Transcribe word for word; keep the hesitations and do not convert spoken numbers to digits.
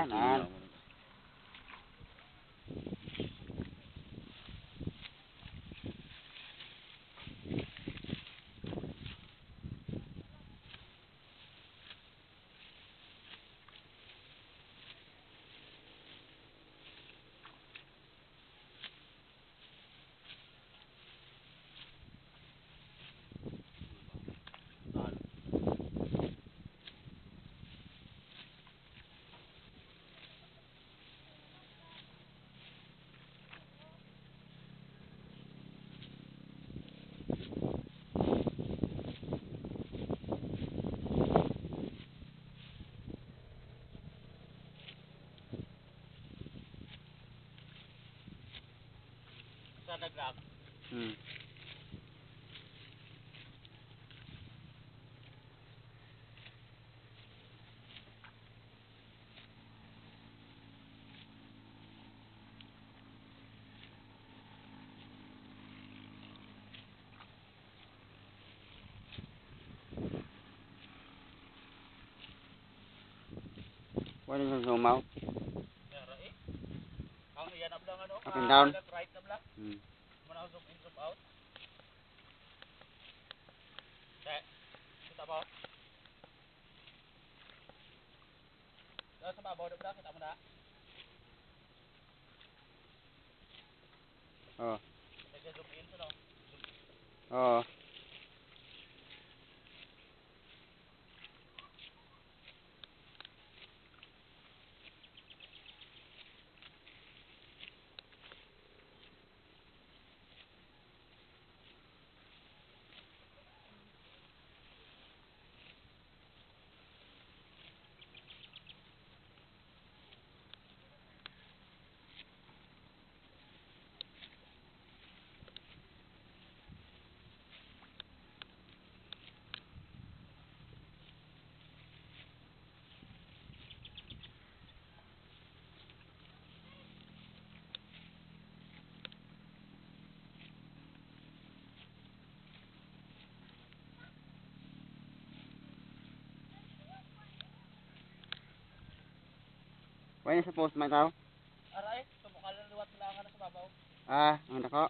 Tanan. Sa nag-lock. Hmm. Pwede sa zoom out. Yara eh. Ang iya na bala, ano, up and down. Right na bala. Hmm. Muna zoom in, zoom out. Te, kita mo? Sa babaw na bala, kita mo na? Oh. Taga zoom in, ano? Oh. Wala sa post man tao? Aray, sumukal ang liwat mo lang, ano, sa babaw. Ah, ang dako.